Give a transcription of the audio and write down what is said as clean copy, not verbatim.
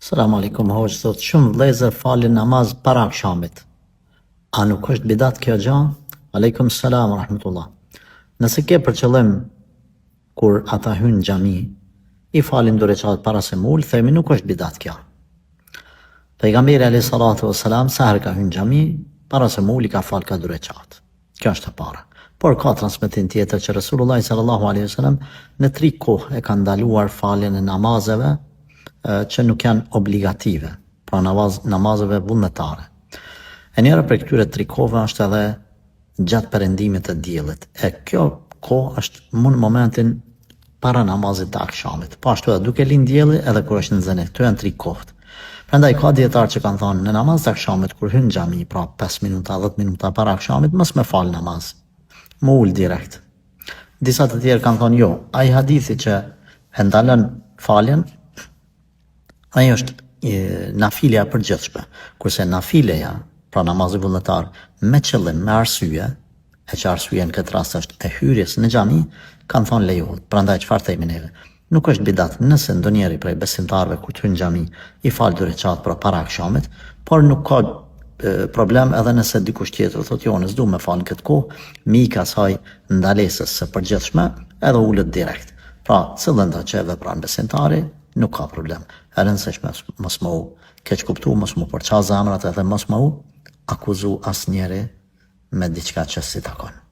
Selam alejkum hoxhë thotë shumë vëllezër falin namaz para akshamit. A nuk është bidat kjo gjë? Alejkum selam rahmetullah. Nëse ke për qëllim kur ata hyjnë në xhami, i falin dy reqat para se m'u ul, themi nuk është bidat kjo. Pejgamberi alayhi salatu wasalam sa herë ka hyrë në xhami, para se m'u ul i ka fal ka dy reqat. Kjo është e para. Por ka transmetim tjetër që Resulullah sallallahu alaihi wasallam në tri kohë e ka ndaluar faljen e namazeve që nuk janë obligative, pra namaz, namazeve vullnetare. E njëra prej këtyre tri kohëve është edhe gjatë perëndimit të diellit. E kjo kohë është mu në momentin para namazit të akshamit. Po ashtu edhe duke lind dielli edhe kur është në zenit. Këto janë tri kohët. Prandaj ka dijetarë që kanë thënë në namaz të akshamit kur hyn në xhami, pra 5 minuta, 10 minuta para akshamit, mos me fal namaz. M'u ul direkt. Disa të tjerë kanë thënë jo, ai hadithi që e ndalon faljen, ai është nafilja e përgjithshme, kurse nafileja, pra namazi vullnetar, me qëllim, me arsye, e që arsyeja në këtë rast është e hyrjes në xhami, kanë thonë lejohet. Prandaj çfarë themi neve? Nuk është bidat nëse ndonjëri prej besimtarëve kur të hyn në xhami i fal dy reqat pra para akshamit, por nuk ka problem edhe nëse dikush tjetër thotë jo, unë s'du me fal në këtë kohë, m'i ik asaj ndalesës së përgjithshme, edhe ulet direkt. Pra, cilëndo që e vepron besimtari, nuk ka problem. E rëndësishme mos me u keqkuptu, mos m'u përça zemrat edhe mos me u akuzu asnjëri me diçka që s'i takon.